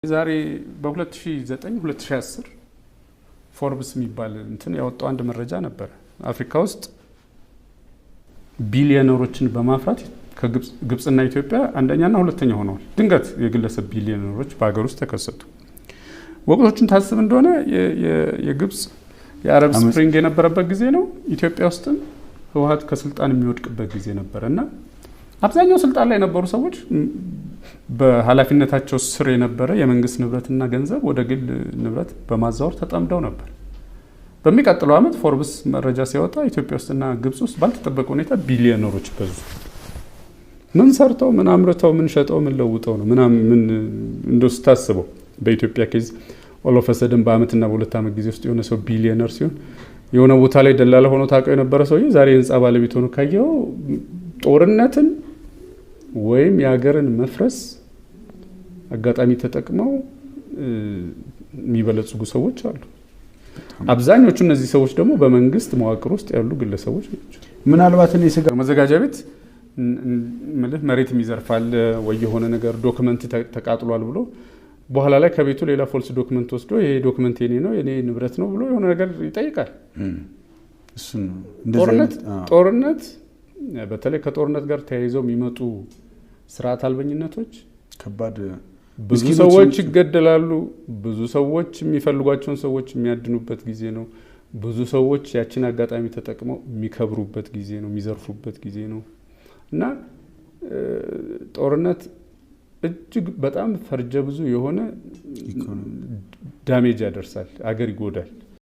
ዛሬ በ2009 2010 ፎርብስ የሚባል እንትን ያወጣው አንድ መረጃ ነበረ። አፍሪካ ውስጥ ቢሊዮነሮችን በማፍራት ከግብፅና ኢትዮጵያ አንደኛና ሁለተኛ ሆነዋል። ድንገት የግለሰብ ቢሊዮነሮች በሀገር ውስጥ ተከሰቱ። ወቅቶችን ታስብ እንደሆነ የግብፅ የአረብ ስፕሪንግ የነበረበት ጊዜ ነው። ኢትዮጵያ ውስጥም ህወሀት ከስልጣን የሚወድቅበት ጊዜ ነበረ እና አብዛኛው ስልጣን ላይ የነበሩ ሰዎች በኃላፊነታቸው ስር የነበረ የመንግስት ንብረትና ገንዘብ ወደ ግል ንብረት በማዛወር ተጠምደው ነበር። በሚቀጥለው ዓመት ፎርብስ መረጃ ሲያወጣ ኢትዮጵያ ውስጥና ግብፅ ውስጥ ባልተጠበቀ ሁኔታ ቢሊዮነሮች በዙ። ምን ሰርተው፣ ምን አምርተው፣ ምን ሸጠው፣ ምን ለውጠው ነው? ምን እንደው ስታስበው በኢትዮጵያ case all of a sudden በአመትና በ2 ዓመት ጊዜ ውስጥ የሆነ ሰው ቢሊዮነር ሲሆን፣ የሆነ ቦታ ላይ ደላላ ሆኖ ታውቀው የነበረ ሰውዬ ዛሬ የህንፃ ባለቤት ሆኖ ካየው፣ ጦርነትን ወይም የሀገርን መፍረስ አጋጣሚ ተጠቅመው የሚበለጽጉ ሰዎች አሉ። አብዛኞቹ እነዚህ ሰዎች ደግሞ በመንግስት መዋቅር ውስጥ ያሉ ግለሰቦች ናቸው። ምናልባት እኔ ስጋ መዘጋጃ ቤት ምልህ መሬት የሚዘርፋል ወይ የሆነ ነገር document ተቃጥሏል ብሎ በኋላ ላይ ከቤቱ ሌላ false document ወስዶ ይሄ document የኔ ነው፣ የኔ ንብረት ነው ብሎ የሆነ ነገር ይጠይቃል። ጦርነት፣ በተለይ ከጦርነት ጋር ተያይዘው የሚመጡ ስርዓት አልበኝነቶች ከባድ፣ ብዙ ሰዎች ይገደላሉ። ብዙ ሰዎች የሚፈልጓቸውን ሰዎች የሚያድኑበት ጊዜ ነው። ብዙ ሰዎች ያችን አጋጣሚ ተጠቅመው የሚከብሩበት ጊዜ ነው፣ የሚዘርፉበት ጊዜ ነው እና ጦርነት እጅግ በጣም ፈርጀ ብዙ የሆነ damage ያደርሳል፣ አገር ይጎዳል።